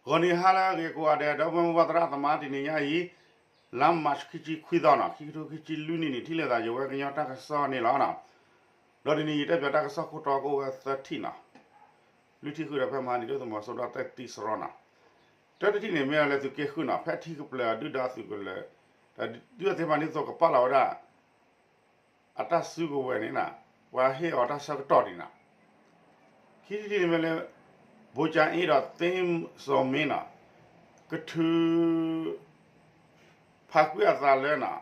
ဂီၤနံၤဟါလၢအဂ့ၤကိးဂၤဒဲး ဒီပုၢ်ဝဲၢ်မိၢ်ပၢ်သရၣ်သမါ တနံၤညါအံၤ လါမၢ်ၡး ခံဆံခွံသီနီၤ ခံကထိခံဆံလွံၢ်နံၣ်န့ၣ် ထံၣ်လိာ်သးယဝဲကညီတၢ်ကစီၣ်န့ၣ်လီၤ. ဒီးတနံၤအံၤတဲပၠးတၢ်ကစီၣ်ခိၣ်တီကအိၣ်ဝဲသၢထံၣ်နီၤ, လွံၢ်ထံၣ်ဃုာ်ဒီးဖဲမဟါန့ၣ် ဒုၣ်ဒါသုးမီၤစိရိၤတၢ်သံစရီနီၤ, တၢတထံၣ်န့ၣ် မ့ၢ်ဝဲလၢသုးက့ဃုနီၤ ဖဲထံကပျၢၤဒုၣ်ဒါသုးကလၢၤ ဒုၣ်ဒါသ့ၣ်တဖၣ်ဒ်သိးကပာ်လီၤဝဲဒၣ် အတၢ်စုကဝဲၤန့ၣ်နီၤ, ပှၤဟ့ၣ်အီၤတၢ်ဆၢကတီၢ်န့ၣ်နီၤ, ခံထံၣ်တထံၣ်န့ၣ်မ့ၢ်လၢ ဘိကၠၣ်အ့ဒီးသ့ၣ်စီၤမ့နီၤ, ကထုး ဖးကွံာ်အသးလၢနီၤ,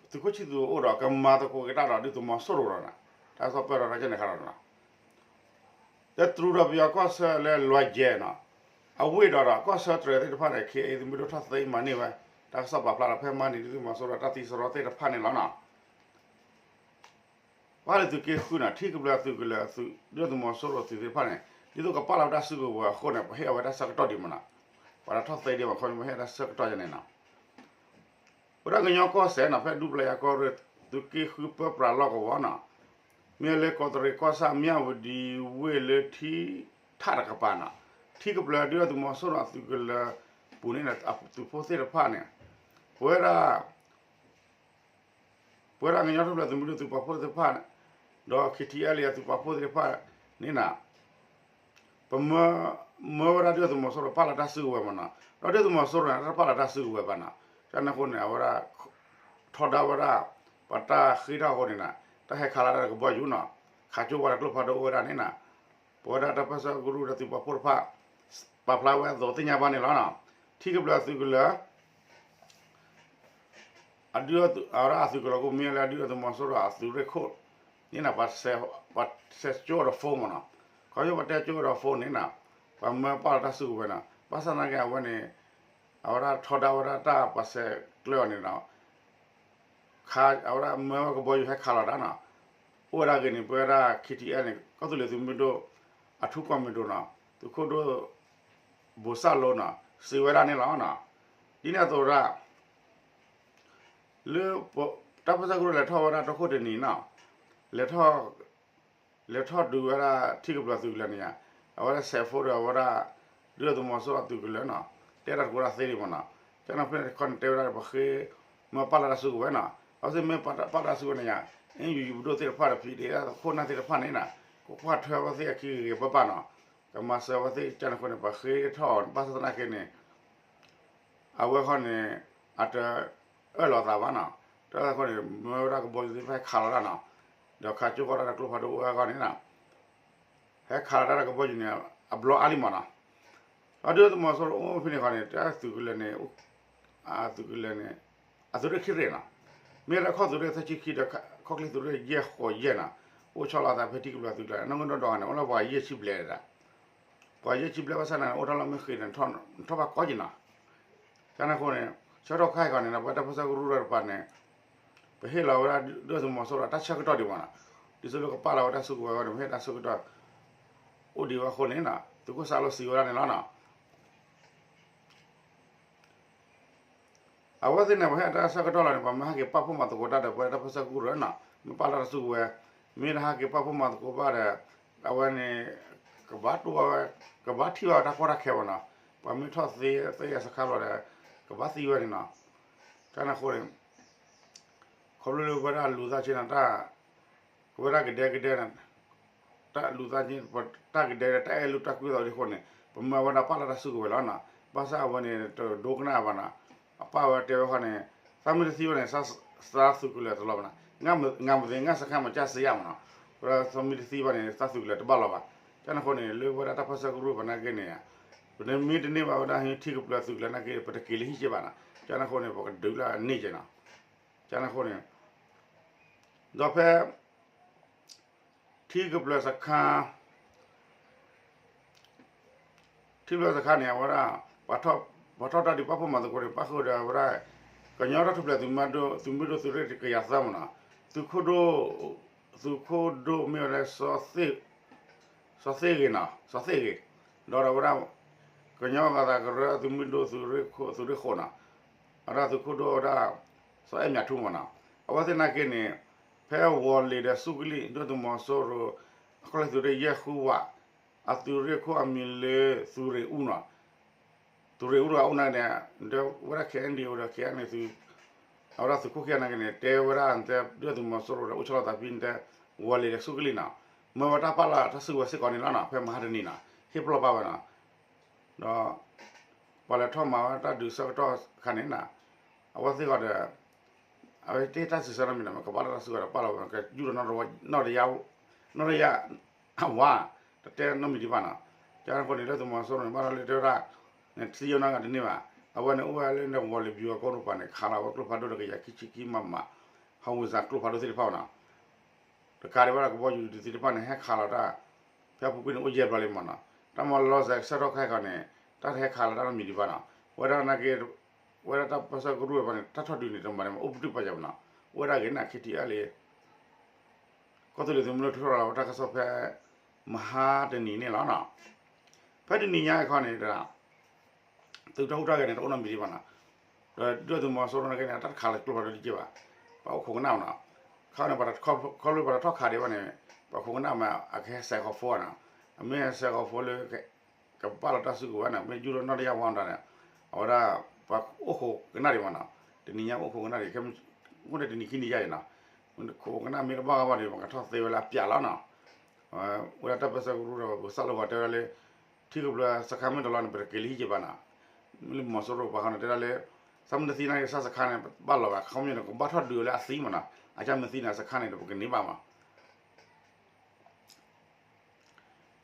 သုးခိၣ်ဆံၣ်သူးအိၣ်ဒီးကမၤသကိးက့ၤတၢ်ဒီးဒုၣ်ဒါသုးမီၤစိရိၤဒီးနီၤ, တၢ်ကစီၣ်ပၢၢ်ဒီးတၢ်ကဲန့ၣ်ခါဒီးနီၤ တတြူးဒီးပယီၤကီၢ်ဆၢလၢလွဲယဲၢ်နီၤ, အဝ့ၢ်ဒီးဒီးကီၢ်ဆၢတြဲၤသ့ၣ်တဖၣ်န့ၣ် ခ့အ့သုးမုၢ်ဒိၣ်ထီၣ်သ့မၤန့ၢ်ဝဲ, တၢ်ကစီၣ်ပာ်ဖျါဒီးဖဲမဟါန့ၣ် ဒုၣ်ဒါသုးမီၤစိရိၤတၢ်သံစရီသ့ၣ်တဖၣ်န့ၣ်လီၤနီၤ. ဘၣ်လၢသုးက့ဃုနီၤ ထံကပျၢၤသုးကလၢၤအသုး ဒုၣ်ဒါသုးမီၤစိရိၤအသုးသ့ၣ်တဖၣ်န့ၣ် ဒ်သိးကပာ်လီၤဝဲတၢ်စုကဝဲၤအဃိန့ၣ် ပှၤဟ့ၣ်အဝဲတၢ်ဆၢကတီၢ်ဒံးမးနီၤ, ပှၤတထီၣ်သ့ဒံးဘၣ်ခီ ပှၤဟ့ၣ်တၢ်ဆၢကတီၢ်ယဲန့ၣ်နီၤ ဝဲဒၣ်ကညီကီၢ်စဲၣ်နီၤ ဖဲဒူပျဲယၤကီၢ်ရ့ၣ် သုးက့ဃုပၢပြးလီၢ်ကဝီၤနီၤ, မ့ၢ်လၢကီးတရံးကီၢ်ဆၣ် မၠၣ်ဝတံၤဝ့ၢ်လၢထံထၣ်တကပၤနီၤ, ထံကပျၢၤဒုၣ်ဒါသုးမီၤစိရိၤအသုးကလၢၤပူၤန့ၣ် အသုးဖိသ့ၣ်တဖၣ်န့ၣ် ပဝဲဒၣ် ပဝဲဒၣ်ကညီထူၣ်ဖျဲးသုးမုၢ်ဒိၣ်သုးပာ်ဖှိၣ်သ့ၣ်တဖၣ် ဒီး ခ့ထံအဲလ့ အသုးပာ်ဖှိၣ်သ့ၣ်တဖၣ်န့ၣ်နီၤ ပမၢ မၢဝဲဒၣ်ဒုၣ်ဒါသုးမီၤစိရိၤပာ်လီၤတၢ်စုကဝဲၤမးနီၤ, ဒီးဒုၣ်ဒါသုးမီၤစိရိၤန့ၣ် တၢ်တပာ်လီၤတၢ်စုကဝဲၤဘၣ်နီၤ, ကန့ၣ်အဃိန့ၣ် အဝဲဒၣ် ထီဒါဝဲဒၣ် ပတၢ်ဃ့ထီၣ်အဃိန့ၣ်နီၤ, တၢ်ဟဲခးလီၤတၢ်ဒီးကဘီယူၤနီၤ, ခးကၠိပှၤဒီးကျိဖးဒိၣ်အိၣ်ဝဲဒၣ်န့ၣ်နီၤ, ပဝဲဒၣ်တၢ်ပၢၢ်ဆၢကရူၢ်ဒီးသုးပာ်ဖှိၣ်တဖၣ် ပာ်ဖျါဝဲအသိးသ့ၣ်ညါဘၣ်န့ၣ်လီၤနီၤ, ထံကပျၢၤအသုးကလၢၤ အဒုၣ်ဒါ အဝဲဒၣ်အသုးကလၢၤခိၣ်မ့ၢ်လၢအဒုၣ်ဒါသုးမီၤစိရိၤအသုးရ့ၣ်ခိၣ်န့ၣ်နီၤ, ပှၤစဲးကၠိဒီး phone မးနီၤ, ခီဖျိပှၤတဲကၠိဒီး phone န့ၣ်နီၤ, ပှၤမၢပာ်လီၤတၢ်စုကဝဲၤနီၤ, ဘၣ်ဆၣ်သနာ်က့အဝဲန့ၣ် အဝဲဒၣ်ထီဒါဝဲဒၣ်တၢ်ပှၤစဲးကျၢအီၤန့ၣ်နီၤ ခး အဝဲဒၣ်မၢဝဲကဘီယူၤဟဲခးလီၤတၢ်နီၤ, အိၣ်ဝဲဒၣ်ဂ့ၤန့ၣ် ပဝဲဒၣ် ခ့ထံအဲလ့ ကီၢ်သူလ့ၤသုးမုၢ်ဒိၣ် အထူးကွီၢ်မုၢ်ဒိၣ်နီၤ, သုးခိၣ်ဒိၣ် ဘိၣ်စၣ်လိနီၤ စံးဝဲဒၣ်န့ၣ်လီၤနီၤ, ဒ်န့ၣ်အသိးဒၣ် လၢ တၢ်ပၢၢ်ဆၢကရူၢ်လဲၤထီၣ်ဝဲဒၣ်တခိၣ်တနံၤနီၤ, လဲၤထီၣ် လဲၤထီၣ်ဒုးဝဲဒၣ်ထံကပျၢၤသုးကလၢၤန့ၣ်ဧါ, အဝဲဒၣ်စဲးဖိဒီးအဝဲဒၣ် ဒုၣ်ဒါသုးမီၤစိရိၤအသုးကလၢၤနီၤ, တဲတၢ်တကိးတၢ်သ့ဒံးမးနီၤ, ကန့ၣ်ဖဲန့ၣ်တခီန့ၣ် တဲဝဲဒၣ်ပဃ့ မၢပာ်လီၤတၢ်စုကဝဲၤနီၤ, အဝဲသ့ၣ်မ့ၢ်ပာ်လီၤတၢ်စုကဝဲၤန့ၣ်ဧါ, အ့ၣ် ယူၤယူၤပဒိၣ်သ့ၣ်တဖၣ်ဒီး ဖံးဒ့ၣ် ခိၣ်နၢ်သ့ၣ်တဖၣ်န့ၣ်နီၤ, ကကွၢ်ထွဲအဝဲသ့ၣ်အခံဂ့ၤဂ့ၤဘၣ်ဘၣ်နီၤ, ကမၤစၢၤအဝဲသ့ၣ် ကန့ၣ်အဃိန့ၣ် ပဃ့ထီၣ်အီၤ ဘၣ်ဆၣ်သနာ်က့န့ၣ် အဝဲခီန့ၣ် အတအၢၣ်လီၤသးဘၣ်နီၤ, တၢ်အဃိန့ၣ် မၢဝဲဒၣ်ကဘီယူၤသ့ၣ်တဖၣ်ဟဲခးလီၤတၢ်နီၤ, ဒီးခးကၠိဃီတၢ်ဒီးကျိဖးဒိၣ်အိၣ်ဝဲအဂီၢ်န့ၣ်နီၤ, ဟဲခးလီၤတၢ်ဒီးကဘီယူၤန့ၣ် အဘျီအါလံမးနီၤ, အဒုၣ်ဒါသုးမီၤစိရိၤအိၣ်ဖဲန့ၣ်ခီန့ၣ် တၢ်သုးကလၢၤန့ၣ် အသုးကလၢၤန့ၣ် အသုးရ့ၣ်ခံရ့ၣ်နီၤ, မ့ၢ်လၢခီၣ်သုးရ့ၣ်သၢဆံခံဒီး ခီၣ်ချ့သုးရ့ၣ်ယဲၢ်ဃိးယဲၢ်နီၤ, အိၣ်ဆီလီၤသးဖဲထံကပျၢၤသုးကလၢၤ နီၢ်ကီၢ်ဒီးဂၤန့ၣ် အိၣ်လၢပှၤယဲၢ်ဆံဘျဲၣ်ဒၣ်, ပှၤယဲၢ်ဆံဘျဲၣ်ဘၣ်ဆၣ်န့ၣ် အိၣ်ထီၣ်လၢမ့ၢ်ဃ့န့ၣ် ထီၣ်ဘၣ်ကီးက့ၤနီၤ ကန့ၣ်အဃိန့ၣ် ဆၢကတီၢ်ခဲအံၤခီန့ၣ် ပဝဲတၢ်ပၢၢ်ဆၢကရူၢ်တၢ်တပၤန့ၣ် ပဟ့ၣ်လီၤဝဲဒၣ်ဒုၣ်ဒါသုးမီၤစိရိၤတၢ်ဆၢကတီၢ်ဒံးမးနီၤ, ဒ်သိးလၢကပာ်လီၤဝဲတၢ်စုကဝဲၤအဂီၢ်န့ၣ် ပဟ့ၣ်တၢ်ဆၢကတီၢ် အိၣ်ဒံးဝဲအဃိန့ၣ်နီၤ သုးခိၣ်စၢ်လိစံးဝဲဒၣ်န့ၣ်လီၤနီၤ. အဝဲသ့ၣ်န့ၣ် ပှၤဟ့ၣ်တၢ်ဆၢကတီၢ်လီၤန့ၣ် ပှၤမ့ၢ်ဟဲက့ၤပာ်ဖှိၣ်မၤသကိးတၢ်ဒီး ပဝဲတၢ်ပၢၢ်ဆၢကရူၢ်နီၤ မ့ၢ်ပာ်လီၤတၢ်စုကဝဲၤ မ့ၢ်တဟဲက့ၤပာ်ဖှိၣ်မၤသကိးဘၣ်ဒီး အဝဲန့ၣ် ကဘၣ်တိၢ်ဝဲ ကဘၣ်ထံၣ်ဘၣ်ဝဲတၢ်ကီတၢ်ခဲမးနီၤ, ပှၤမ့ၢ်ထီၣ်သ့သ့အစခါဘျီဒီး ကဘၣ်သံဝဲန့ၣ်နီၤ, ကန့ၣ်အဃိန့ၣ် ခီဖျိလၢပဝဲဒၣ်လူၤသးဆ့န့ၣ် တၢ် ပဝဲဒၣ်ကဒဲကဒဲန့ၣ် တၢ်လူၤသးဆ့ တၢ်ကဒဲကဒဲ တၢ်အဲၣ်လူၤတၢ်ကွံသးဒ်အဃိန့ၣ် ပမၢဝဲဒၣ်ပာ်လီၤတၢ်စုကဝဲၤလီၤနီၤ, ဘၣ်ဆၣ်အဝဲန့ၣ် တဒိကနၣ်ဘၣ်နီၤ, အပာ်ဝဲတဲဝဲခီန့ၣ် သးမ့ၢ်တသံဘၣ်န့ၣ် သးသုးကလၢၤတလီၤဘၣ်နီၤ, ငါမသ့ၣ် ငါစခါမၤကၢ်စယါမးနီၤ, ပဝဲဒၣ်သးမ့ၢ်တသံဘၣ်န့ၣ် သးသုးကလၢၤတဘၣ်လီၤဘၣ်, ကန့ၣ်အဃိန့ၣ် လၢပဝဲဒၣ်တၢ်ပၢၢ်ဆၢကရူၢ်ပှၤနာ်က့န့ၣ် ပမ့ၢ်တန့ၢ်ဘၣ်ဝဲဒၣ်ထံကပျၢၤသုးကလၢၤနာ်က့ ပတက့ၤလၢဟံၣ်က့ဘၣ်နီၤ, ကန့ၣ်အဃိန့ၣ် ပကဒုးလၢအန့ၢ်က့နီၤ, ကန့ၣ်အဃိန့ၣ် ဒီးဖဲ ထံကပျၢၤစခါ ထံကပျၢၤစခါန့ၣ် အဝဲဒၣ် ပှၤထီၣ်တၢ်ဒုးပာ်ဖှိၣ်မၤသကိးန့ၣ် ပၣ်ဃုာ်ဒီးအဝဲဒၣ် ကညီတၢ်ထူၣ်ဖျဲးသုးမုၢ်ဒိၣ် သုးမုၢ်ဒိၣ်သုးရ့ၣ်တကယၤသၢမးနီၤ, သုးခိၣ်ဒိၣ် သုးခိၣ်ဒိၣ်မ့ၢ်ဝဲလၢ စီၤသ့ၣ်ဂ့ၤနီၤ စီၤသ့ၣ်ဂ့ၤ, ဒီးဒီးဝဲဒၣ် ကညီဂၤသးကရၢသုးမုၢ်ဒိၣ်သုးရ့ၣ်ခိၣ် သုးရ့ၣ်ဃိးနီၤ, အဝဲဒၣ်သုးခိၣ်ဒိၣ်ဝဲဒၣ် စီၤအဲၣ်မၠးထူမးနီၤ, အဝဲသ့ၣ်နာ်က့န့ၣ် ဖဲဝီၤလ့ၤဒီးစူကလံၣ် ဒုၣ်ဒါသုးမီၤစိရိၤ အကီၢ်လၢသုးရ့ၣ်ယဲၢ်ဃုဝး အသုးရ့ၣ်ခိၣ်အမံၤလၢသုးရ့ၣ်အူနီၤ, သုးရ့ၣ်အူတဂၤအိၣ်နာ်က့န့ၣ် တဲဝဲဒၣ် KNDO ဒီး KNA သုး အဝဲဒၣ်သုးခိၣ်ခံဂၤနာ်က့န့ၣ် တဲဝဲဒၣ်တဲ ဒုၣ်ဒါသုးမီၤစိရိၤဒီး အိၣ်ဆီလီၤသးဖဲန့ၣ်တဲ ဝီၤလ့ၤဒီးဆူကလံၤနီၤ, မၢဝဲတၢ်ပာ်လီၤတၢ်စုကဝဲၤစ့ၢ်ကီးန့ၣ်လီၤနီၤ, ဖဲမဟါတနံၤနီၤ ဟ့ၣ်ပလီၢ်ဘၣ်ဝဲနီၤ, ဒီး ပှၤလဲၤထီၣ်မၤဝဲတၢ်ဒုးဆၢကတီၢ်ခါန့ၣ်နီၤ, အဝဲသ့ၣ်ဃီဒီး အဝဲတ့ၢ်တၢ်စံးဆၢနီတမံၤနီၤ, မ့ၢ်ကဘၣ်လီၤတၢ်စုကဝဲၤဒီးပာ်လီၤဝဲ ကယူၢ်ဒီး နီၢ်တယၢ် နီၢ်တယၢ်ဝါ တတဲနီတမံၤဒံးဘၣ်နီၤ, ကန့ၣ်အဃိန့ၣ် ဒုၣ်ဒါသုးမီၤစိရိၤန့ၣ် ဘၣ်ဒီးလၢတဲဝဲဒၣ် န့ၣ် စံယိၤနီၢ်ဂၤတန့ၢ်ဘၣ်, အဝဲန့ၣ်အိၣ်ဝဲလၢန့ၣ် ဝီၤလ့ၤဘျူးအကိတပၤန့ၣ် ခးလီၤဝဲကျိဖးဒိၣ်တကယၤခံဆံခံ မမ ဟီၣ်ဝံၤစးကျိဖးဒိၣ်သ့ၣ်တဖၣ်နီၤ, တကးဒံးဘၣ်ဒီးကဘီယူၤဒုးသ့ၣ်တဖၣ်န့ၣ် ဟဲခးလီၤတၢ် ဖဲအပူၤကွံာ်န့ၣ် အိၣ်ယဲၢ်ဘျီလံမးနီၤ, တၢ်မၤလီၤစဲးဆၢထီၣ်ခဲအံၤခီန့ၣ် တၢ်တဟဲခးလီၤတၢ်နီတမံၤဒံးဘၣ်နီၤ, ဝဲဒၣ်နာ်က့ ဝဲဒၣ်တၢ်ပၢဆှၢကရူၢ်တပၤန့ၣ် တၢ်ထီၣ်ဒုးန့ၣ် တမၤန့ၣ် အိၣ်ပတုာ်ပာ်ယၤမးနီၤ, အိၣ်ဝဲဒၣ်ဂ့ၤန့ၣ် ခံထံၣ်အါလံ ကီၢ်သူလ့ၤသုးမုၢ်ဒိၣ်ထုးထီၣ်လီၤဝဲတၢ်ကစီၣ်ဖဲ မဟါတနံၤန့ၣ်လီၤနီၤ, ဖဲတနံၤညါအံၤခီန့ၣ် သုးတၢ်ဟူးတၢ်ဂဲၤန့ၣ် တအိၣ်နီတမံၤဒံးဘၣ်နီၤ, ဒီးဒုၣ်ဒါသုးမီၤစိရိၤနာ်က့န့ၣ် တၢ်တခးလီၤကျိဖးဒိၣ်တက့ၢ်ဘၣ်, ပှၤအိၣ်ခိးကနၣ်မးနီၤ, ခီန့ၣ် ခီဖျိပှၤတထီၣ်ခးဒံးဘၣ်န့ၣ် ပှၤခိးကနၣ်မး အကဟဲစဲးဃီၤဖိနီၤ, အမ့ၢ်ဟဲစဲးဃီၤဖိလၢ ကဘၣ်လီၤတၢ်စုကဝဲၤန့ၣ် မ့ၢ်ယူၢ်ဒီးနီၢ်တယၢ်ဝါမတၤန့ၣ်, အဝဲဒၣ် ပှၤအိၣ်ခိးကနၣ်ဒံးမးနီၤ, တနံၤညါအိၣ်ခိးကနၣ်ဒံး အိၣ်ဒီးတနံၤခံနံၤယါအံၤနီၤ, ခိးကနၣ်မ့ၢ်တဘၣ်ဂီၢ်ဘၣ်ဒီး ပှၤကထီၣ်သ့ဝဲလၢအပျးလီၤနီၤ, ဝဲဒၣ်တၢ်ပၢဆှၢကရူၢ်ဒီး ပကစၢ်လၢဂီၤတဲဝဲဒၣ်လၢ ထံကဘျၢစခါမ့ၢ်တလီၤန့ၣ် ပတက့ၤလၢဟံၣ်က့ၤဘၣ်နီၤ, မ့ၢ်လၢမီၤစိရိၤပှၤဃီန့ၣ် တဲဒၣ်လၢ သးမ့ၢ်တသံနာ်က့ စၢ်စခါန့ၣ် ဘၣ်လီၤဂာ် ခီမ့ၢ်န့ၣ် ကဘၣ်ထီၣ်ဒုးဝဲလၢအသံမးနီၤ, အကၢ်မ့ၢ်သံန့ၣ် စခါန့ၣ်ဒီး ပကန့ၢ်ဘၣ်မး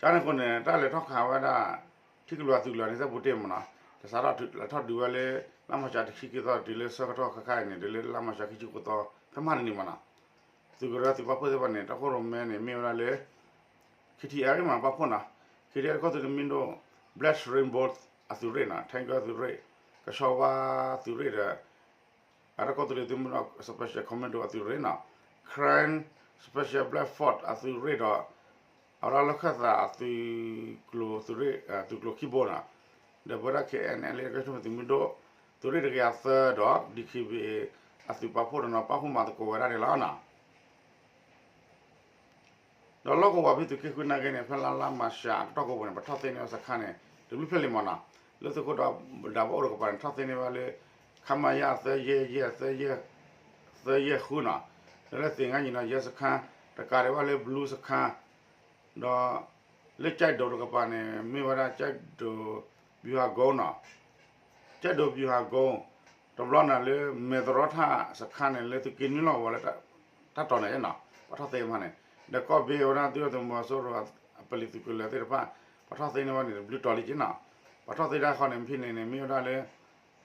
ကန့ၣ်အဃိန့ၣ် တၢ်လဲၤထီၣ်ခးဝဲဒၣ် ထံကဘျၢသုးကလၢၤန့ၣ် သ့ၣ်ပူၤတ့ၢ်မးနီၤ, တစးထီၣ်လဲၤထီၣ်ဒုးဝဲလၢ လါမၤရှးတဆံခံသီ တုၤလၢဆၢကတီၢ်ခဲခါအံၤန့ၣ် တုၤလၢလါမၤရှးခံဆံဃိးသီ ဖဲမဟါတနံၤမးနီၤ, သုးကရၢသုးပာ်ဖှိၣ်သ့ၣ်တဖၣ်န့ၣ် တၢ်ခိၣ်ရိၣ်မဲန့ၣ် မ့ၢ်ဝဲဒၣ်လၢ ခံထံၣ်အါမးပာ်ဖှိၣ်နီၤ, ခံထံၣ်အါတခီသုးတမံၤဒိၣ် Black Rainbow အသုးရ့ၣ်နီၤ, Tanker အသုးရ့ၣ်, ကဆီဝါသုးရ့ၣ်ဒီး အတၢ်ကီၢ်သူလ့ၤသုးမုၢ်ဒိၣ် Special Commando အသုးရ့ၣ်နီၤ, Karen Special Black Force အသုးရ့ၣ်ဒီး အဝဲဒၣ်လီၢ်ခၢၣ်သးအသုးကျိၤသုးရ့ၣ် သုးကျိၤခံဘိနီၤ, ဒီးပဝဲဒၣ် K N L A ကီၢ်သူလ့ၤသုးမုၢ်ဒိၣ် သုးရ့ၣ်တကယၤသၢဒီး D K B A အသုးပာ်ဖှိၣ်တနီၤ ပာ်ဖှိၣ်မၤသကိးဝဲဒၣ်န့ၣ်လီၤနီၤ. ဒီးလီၢ်ကဝီၤဖဲသုးက့ဃုနာ်က့န့ၣ် ဖဲလါလါမၤရှးအကတီၢ်ကိးပူၤန့ၣ် ပထီၣ်သ့န့ၢ်ဝဲစခါန့ၣ် တဘျုးဖျၢၣ်လံမးနီၤ, လၢသုးခိၣ်ဒီးဒးဘၣ်အိၣ်တကပၤန့ၣ် ထီၣ်သ့န့ၢ်ဝဲလၢ ခမရ သၢယဲၢ်ယဲၢ် သၢယဲၢ်ဃုနီၤ, ဒီးလၢသ့ၣ်ငါညီနီၤ ယဲစခါ တကးဒံးဘၣ်လၢ Blue စခါ ဒီး လၢကၠဲးဒိးတကပၤန့ၣ် မ့ၢ်ဝဲဒၣ်ကၠဲးဒိး ဗျူဟာကုန်းနီၤ, ကၠဲးဒိး ဗျူဟာကုန်း, တဘျီန့ၣ်လၢ မဲၢ်သရီထၣ်စခါန့ၣ် လၢသုးက့နွံလီၢ်ကဝီၤလၢ တၢ်တီၤန့ၣ်နီၤ ပှၤထီၣ်သ့မးန့ၣ်, ဒီးကီၢ်ဘ့ၣ်ဝဲဒၣ်သုးအသုးမီၤစိရိၤအပလံၤသုးကလၢၤသ့ၣ်တဖၣ် ပှၤထီၣ်သ့န့ၢ်ဝဲန့ၣ် တဘျုးတီၤလံက့နီၤ, ပှၤထီၣ်သ့တၢ်ဃီန့ၣ် ဖဲန့ၣ်န့ၣ် မ့ၢ်ဝဲဒၣ်လၢ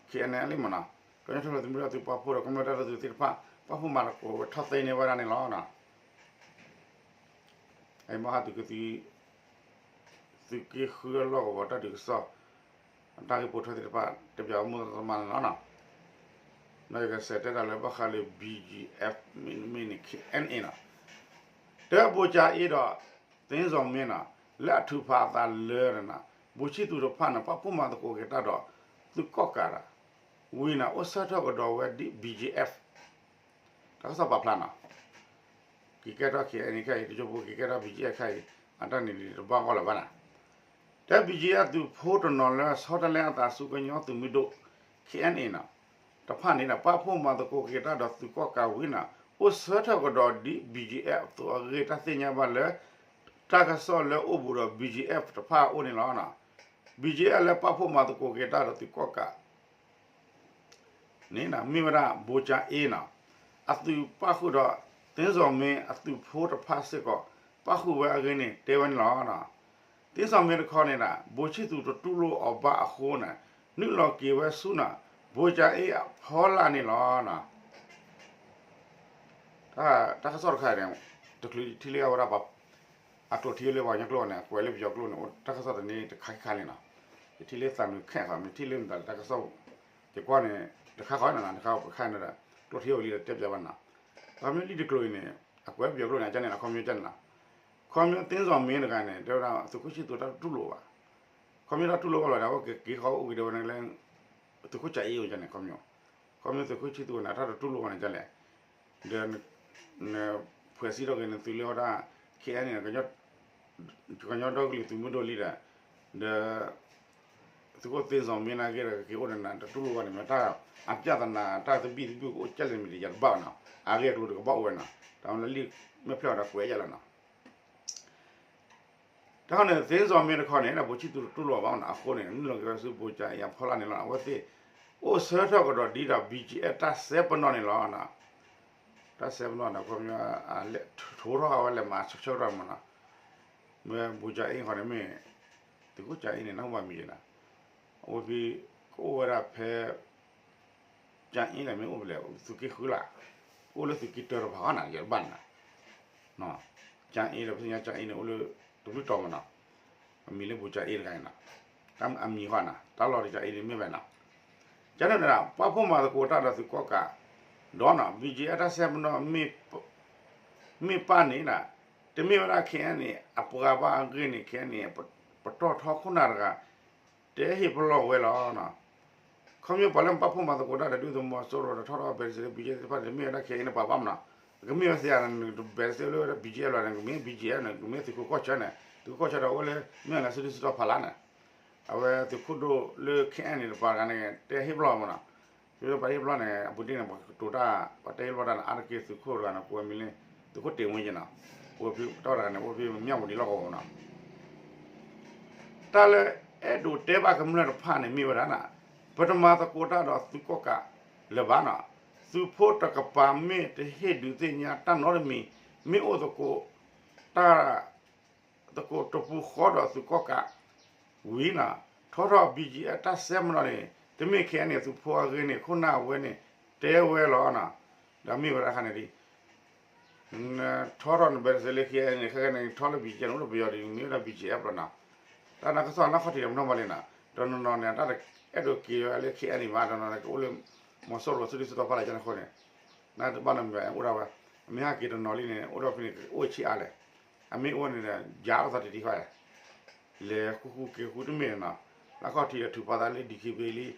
K N L A မးနီၤ, ကညီထူၣ်ဖျဲးသုးမုၢ်ဒိၣ်သုးပာ်ဖှိၣ်ဒီး ကမျၢၢ်တၢ်ဒိၣ်သုးသ့ၣ်တဖၣ် ပာ်ဖှိၣ်မၤသကိးဝဲထီၣ်သ့န့ၢ်ဝဲဒၣ်န့ၣ်လီၤ. အံၤမ့ၢ်ဟါသုးက့သုး သုးက့ဃုအလီၢ်ကဝီၤတၢ်ဒုးကစီၣ် တၢ်ဂ့ၢ်ပိာ်ထွဲသ့ၣ်တဖၣ် တဲပၠးဝဲမိၢ်သမါန့ၣ်လီၤ. ဒီးယကစးတဲတၢ်လၢဘၣ်ဃးလၢ B G F မ့တမ့ၢ်န့ၣ် K N A နီၤ, တဲဘိကၠါအ့ဒီး သ့စီၣ်မ့နီၤ လၢအထုးဖးအသးလၢန့ၣ်နီၤ ဘိဆံၣ်သူးတဖၣ်န့ၣ် ပာ်ဖှိၣ်မၤသကိးက့ၤတၢ်ဒီး သုးကီၣ်ကးဒီး ဝံၤန့ၣ် အိၣ်ဆၢထၢၣ်ကဒီးဝဲဒ် B G F တၢ်ကစီၣ်ပာ်ဖျါနီၤ, က့ၤကဲထီၣ် K N A ခဲအံၤ တကၠိဖိက့ၤကဲထီၣ် B G F ခဲအံၤ အတၢ်န့ၣ်တဘၣ်ဂီၢ်လၢၤဘၣ်နီၤ, တဲ B G F သုးဖိတနီၤလၢဆီတလဲအသးဆူကညီသုးမုၢ်ဒိၣ် K N A နီၤ တဖၣ်န့ၣ်ဒီး ပာ်ဖှိၣ်မၤသကိးက့ၤတၢ်ဒီးသုးကီၣ်ကးဝံၤန့ၣ် အိၣ်ဆၢထၢၣ်ကဒီးဒ် B G F အသိးအဂ့ၢ် တၢ်သ့ၣ်ညါဘၣ်လၢ တၢ်ကစီၣ်လၢအိၣ်ဘူးဒီး B G F တဖၣ်အအိၣ်န့ၣ်လီၤ. B G F လၢပာ်ဖှိၣ်မၤသကိးက့ၤတၢ်ဒီးသုးကီၣ်ကး န့ၣ် မ့ၢ်ဝဲဒၣ် ဘိကၠါအ့နီၤ အသုးပာ်ဃုာ်ဒီး သ့စီၣ်မ့အသုးဖိတဖၣ်စ့ၢ်ကီး ပာ်ဃုာ်ဝဲအဂ့ၢ်န့ၣ် တဲဝဲန့ၣ်လီၤ. သ့စီၣ်မ့တခီန့ၣ်ဒီး ဘိဆံၣ်သူးတတူၢ်လိာ်အီၤဘၣ်အဃိန့ၣ် နုာ်လီၤက့ၤဝဲဆူန့ၣ် ဘိကၠါအ့အဖီလာ်န့ၣ်လီၤ. တၢ်ကစီၣ်တခါန့ၣ် တချုးထံၣ်လၢအဝဲဒၣ် အကျိာ်ထံလၢပှၤကညီကျိာ်န့ၣ် အကွဲးလၢပယီၤကျိာ်န့ၣ် တၢ်ကစီၣ်တန့ၢ်တခါခါလံနီၤ, ယထံၣ်လၢသးနုာ်ခဲဃီ မ့ၢ်ထံၣ်လၢမတၤလၢတၢ်ကစီၣ် ယကွၢ်န့ၣ် တခါခီနီၤ တခါခါန့ၣ်ဒီး ကျိာ်ထံအိၣ်လံဒီးတဲပၠးဘၣ်နီၤ, ခီမ့ၢ်လံတကျိာ်အံၤန့ၣ် အကွဲးပယီၤကျိာ်န့ၣ် အကန့ၣ်လီၤ ခီမ့ၢ်ကန့ၣ်လီၤ, ခီမ့ၢ်သ့စီၣ်မ့တဂၤန့ၣ် တဲဝဲဒၣ်သုးခိၣ်ဆံၣ်သူးတၢ်တတူၢ်လိာ်ဘၣ်, ခီမ့ၢ်တၢ်တူၢ်လိာ်ဘၣ်လီၤဒီး အဝဲကက့ၤဃီအိၣ်က့ၤဒီးဝဲန့ၣ်လၢ သုးခိၣ်ကၠၤအ့အိၣ်န့ၣ် ခီမ့ၢ် ခီမ့ၢ်သုးခိၣ်ဆံၣ်သူးန့ၣ် တၢ်တတူၢ်လိာ်ဘၣ်န့ၣ်ဒ်လဲၣ် ဒီး န ဖှဲးစံးထီၣ်က့ၤနသုးလၢဝဲဒၣ် K N A န့ၣ် ကညီဒီကလုာ်သုးမုၢ်ဒိၣ်လံဒီး ဒီး သုးခိၣ်သ့စီၤမ့နာ်က့ဒီး ကက့ၤအိၣ်ဒီးနၤတတူၢ်လိာ်ဘၣ်န့ၣ် မ့ၢ်တၢ်အပြဿနာ တၢ်သဘံၣ်သဘုၣ်ကအိၣ်ကၢ်လဲၣ်မ့ၢ်တယၤတဘၣ်ဘၣ်နီၤ, အဂ့ၢ်အကျိၤတကဘၣ်အိၣ်ဝဲနီၤ, တၢ်လၢလံာ်မ့ၢ်ဖျါအီၤဒီးကွဲးယၤလီၤနီၤ. တၢ်ခီန့ၣ် သ့စီၤမ့တခီန့ၣ် ဗိုလ်ချစ်သူတတူၢ်လိာ်ဘၣ်နီၤ, အဃိန့ၣ် နုာ်လီၤက့ၤဝဲဆူ ဗိုလ်ချုပ်အင်အဖီလာ်န့ၣ်လီၤ. အဝဲသ့ၣ် အိၣ်ဆၢထၢၣ်ကဒီးဒ်ဒီး ဘံၣ်ကၠံအဲၣ် တၢ်စဲပနီၣ်န့ၣ်လီၤ. တၢ်စဲပနီၣ်န့ၣ် ခီပညီ ထိထီၣ်ဃာ်ဝဲလဲၤမၤဆၢကတီၢ်မနီၤ, မ့ၢ် ဗိုလ်ချုပ်အင်ခီန့ၣ်မ့ၢ် သုးခိၣ်ကၠံအ့န့ၣ် နၢ်ဟူဘၣ်မံၤယဲနီၤ, အဝဲဖဲ ကအိၣ်ဝဲဒၣ်ဖဲ ကၠံအ့န့ၣ်မ့ၢ်အိၣ်ဖဲလဲၣ် သုးက့ဃုလၢ်, အိၣ်လၢသုးက့တၢတဖၣ်ဃီနီၤ ယတဘၣ်န့ၣ်နီၤ, ကၠံအ့ဒီး ပသ့ၣ်ညါကၠံအ့န့ၣ် အိၣ်လၢတဘျုးတီၤမနီၤ, အမံၤလၢ ဗိုလ်ချုပ်အင်တဂၤန့ၣ်နီၤ, အမံၤဃီနီၤ တၢ်လီၢ်ဒီးကၠံအ့န့ၣ်မ့ၢ်ဝဲနီၤ, ကန့ၣ်န့ၣ် ပှၤဖှိၣ်မၤသကိးတၢ်ဒီးသုးကီၣ်ကး ဒီးနီၤ ဘံၣ်ကၠံအဲၣ် တၢ်စဲပနီၣ် မ့ၢ်ပၢ်န့ၣ်နီၤ, တမ့ၢ်ဝဲဒၣ် ခဲအံၤန့ၣ် အပှၤဘၣ်အဂ့ၢ်န့ၣ် ခဲအံၤန့ၣ် ပတီၢ်ထီခိၣ်နၢ်တဂၤ တဲဟ့ၣ်ပလီၢ်ဝဲလီၤ. ခီဖျိပှၤလၢပာ်ဖှိၣ်မၤသကိးတၢ်ဒီး ဒုၣ်ဒါသုးမီၤစိရိၤဒီး ထီထီၣ် ဘဲးစ့လၢ ဘံၣ်ကၠံအဲၣ် သ့ၣ်တဖၣ်န့ၣ် တမ့ၢ်ဝဲဒၣ် ခဲအံၤန့ၣ် ပှၤဘၣ်မနီၤ, ကမ့ၢ်ဝဲသ့ဧါ နဘဲးစ့လၢဝဲဒၣ် ဘံၣ်ကၠံအဲၣ် လီၤန့ၣ် ကမ့ၢ် ဘံၣ်ကၠံအဲၣ် န့ၣ် ကမ့ၢ်သုးခိၣ်ကီၢ်ဆၢန့ၣ် သုးခိၣ်ကီၢ်ဆၢဒီးအိၣ်လၢ မ့ၢ်လၢစုဒုၣ်စုတီၤဖးလၢ်န့ၣ်, အဝဲသုးခိၣ်ဒိၣ်လၢ ခဲအံၤန့ၣ် တပၤတဂၤန့ၣ် တဲဟ့ၣ်ပလီၢ်မနီၤ, ဖဲပှၤဟ့ၣ်ပလီၢ်န့ၣ် အပူၤတ့ၢ်န့ၣ် ပှၤကတိၤတၢ် ပှၤတဲဟ့ၣ်ပလီၢ်တၢ်န့ၣ် အါတက့ၢ်သုးခိၣ်တဂၤန့ၣ် ကိးဝဲမံၤလၢ သုးခိၣ်တ့ၢ်ဝ့က့နီၤ, အိၣ်ဖဲတၢ်တဂၤန့ၣ် အိၣ်ဖဲမၠၣ်ဝတံၤလီၢ်ကဝီၤမနီၤ တၢ်လၢအဲၣ်ဒိးတဲဘၣ်ကမျၢၢ်တဖၣ်န့ၣ်မ့ၢ်ဝဲဒၣ်နီၤ, ပတမၤသကိးတၢ်ဒီးသုးကီၣ်ကးလၢၤဘၣ်နီၤ, သုးဖိတကပၤမ့ၢ်တဟ့ၣ်ဒုးသ့ၣ်ညါတၢ်နီတမံၤ, မ့ၢ်အိၣ်သကိး တၢ် သကိးတပူၤဃီဒီးသုးကီၣ်ကး ဝံၤနီၤ, ထီထီၣ် ဘံၣ်ကၠံအဲၣ် တၢ်စဲပနီၣ်န့ၣ် တမ့ၢ် ခဲအံၤန့ၣ် သုးဖိအဂ့ၢ်န့ၣ် ခိၣ်နၢ်အဝဲန့ၣ် တဲဝဲလီၤနီၤ, ဒီးမ့ၢ်ဝဲဒၣ်ခါန့ၣ်ဒ် ထီထီၣ်နဘဲးစ့လၢ ခဲအံၤန့ၣ် ခဲကနံၣ်ထီလၢ ဘံၣ်ကၠံ န့ၣ် အိၣ်ဒီးပယီၤဒ်န့ၣ် မ့ၢ်ဝဲဒၣ် ဘံၣ်ကၠံ အပျီနီၤ, တၢ်နကစီၣ်နၢ်ခီၣ်ထံးဒီးမနီၢ်မးလံနီၤ, တနီၤနီၤန့ၣ် တၢ်အဲၣ်ဒိးက့ၤဝဲလၢ ခဲအံၤန့ၣ်မး တနီၤန့ၣ် ကအိၣ်လၢ မီၤစိရိၤ စုဒုၣ်စုတီၤဖီလာ်ကန့ၣ်အဃိန့ၣ်, နတဘၣ်နီတမံၤ အိၣ်ဒၣ်ဝဲ, အမ့ၢ်ဟဲက့ၤတနီၤလံန့ၣ် အိၣ်ဒီးဖဲန့ၣ် အိၣ်ဆံးအါလဲၣ်, အမ့ၢ်အိၣ်န့ၣ်ဒီး ယၤထီၣ်သးတထံၣ်ဃီဧါ လဲၤဃူဃူက့ၤဃူတမ့ၢ်န့ၣ်နီၤ, လၢခီၣ်ထံးဒီးထုးဖးသးလၢ ဒံၣ်ခ့ဘ့လံ,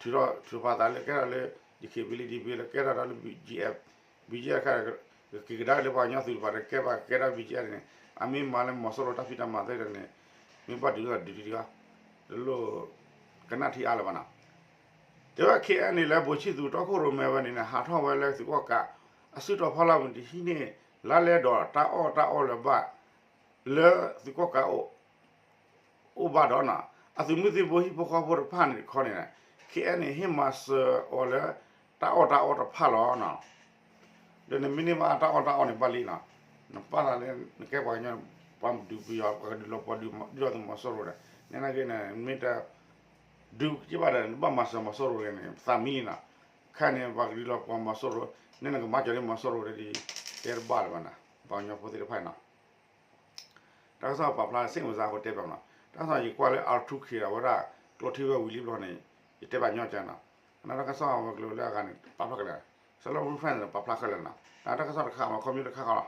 ထုးထီၣ်ထုးဖးသးလၢကဲထီၣ်လၢ ဒံၣ်ခ့ဘ့လံ ဒံၣ်ဘ့လၢကဲထီၣ်ဒီးလၢ ဘံၣ်ကၠံ ဘံၣ်ကၠံ တခါ ကက့ၤကဒါက့ၤလၢပှၤကညီသုးတဖၣ်ဒီး ကဲဘၣ်ကဲထီၣ် ဘံၣ်ကၠံ န့ၣ် အမ့ၢ်မၤလၢမီၤစိရိၤတၢ်ဖံးတၢ်မၤသ့ဒီးန့ၣ် မ့ၢ်ဘၣ်ဒုးဒီးဒုးဒံးဒံးဃီ, တလိၣ်ကနၣ်ထံအါလၢၤဘၣ်နီၤ. တဲဝဲ ခဲအံၤန့ၣ် လၢ ဗိုလ်ချစ်သူ တီခိၣ်ရိၣ်မဲဝဲန့ၣ်န့ၣ် ဟးထီၣ်ဝဲလၢသုးကီၣ်ကး အစုတီၤဖီလာ်ဝံၤတဟံးန့ၢ် လါလဲဒီးတၢ်အီၣ်တၢ်အီလၢၤဘၣ် လၢသုးကီၣ်ကးအိၣ် အိၣ်ဘၣ်ဒီးနီၤ အသုးမုၢ်သံၣ်ဘိဟံၣ်ဖိဃီဖိတဖၣ်န့ၣ်တခီန့ၣ် ခဲအံၤန့ၣ် ဟ့ၣ်မၤစၢၤအီၤလၢ တၢ်အီၣ်တၢ်အီတဖၣ်လီၤနီၤ. ဒီးနမ့ၢ်န့ၢ်ဘၣ်တၢ်အီၣ်တၢ်အီန့ၣ်ဘၣ်လံနီၤ, နပာ်သးလၢ နကဲပှၤကညီ ပှၤဒုးပယီၤ ပှၤကဒုးလီၤပှၤဒုးဒုၣ်ဒါသုးမီၤစိရိၤဒီး နဲနာ်က့န့ၣ် မ့ၢ်တ ဒုးက့ၤဘၣ်ဒီး နဘၣ်မၤစၢၤမီၤစိရိၤန့ၣ် သးမံလံနီၤ. ခဲအံၤန့ၣ် ပှၤကဒုးလီၤပှၤမီၤစိရိၤ နဲနကမၤစၢၤလၢမီၤစိရိၤဒီး တဲတဘၣ်လၢၤဘၣ်နီၤ ပှၤကညီဖိသ့ၣ်တဖၣ်နီၤ. တၢ်ကစီၣ်ပာ်ဖျါ စ့ၣ်မုၢ်စါအဃိတဲဘၣ်နီၤ, တၢ်ကစီၣ်ယကွၢ်လၢ အါထူခ့ အဝဲဒၣ် ကျိထံဝဲဝံၤလံဘျီန့ၣ် ယတဲဘၣ်ညီကဲနီၤ, အနီၢ်တၢ်ကစီၣ်ဝဲကျိလၢအဂၤန့ၣ် ပာ်ဖျါကလဲာ်, စလီၢ်ဖုဖဲန့ၣ် ပာ်ဖျါခဲလၢာ်နီၤ, တၢ်ကစီၣ်တခါမ့ၢ်ခီဖျိတခါဃီလီၤ,